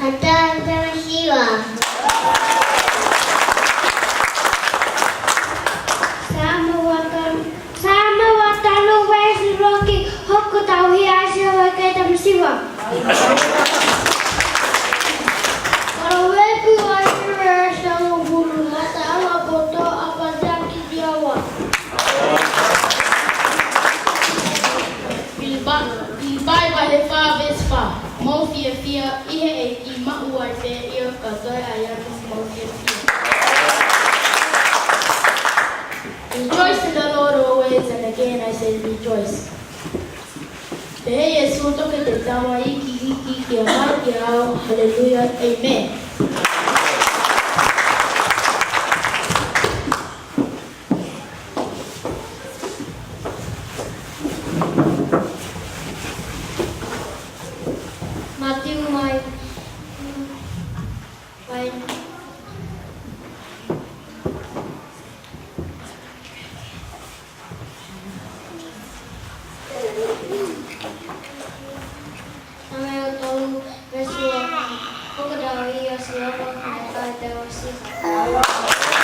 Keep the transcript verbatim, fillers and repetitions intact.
Mātai Tamasiva. Samoa talu, Samoa talu, veesi ʻuluaki, hoko tauhi ʻa Sihova kei Tamasiva. Paloveape vahe hiva, veesi hongofulu, mataʻanga poto, ʻapataki niʻihi. Filipai, Filipai vahe fā veesi fā. Mou fiefia ʻi he ʻEiki, maʻu ai pē ʻio, ka toe ʻai ange mou fiefia. Rejoice in the Lord always, and again I say rejoice. Pehē ʻe Sīsū, toki te tama ikiiki kia mai kia au. Haleluia. ʻĒmeni. Mātiu mai. Mai. Samuelu tolu, veesi ua. Hoko tauhi ʻa Sihova, naʻe ʻai ʻe Sihova.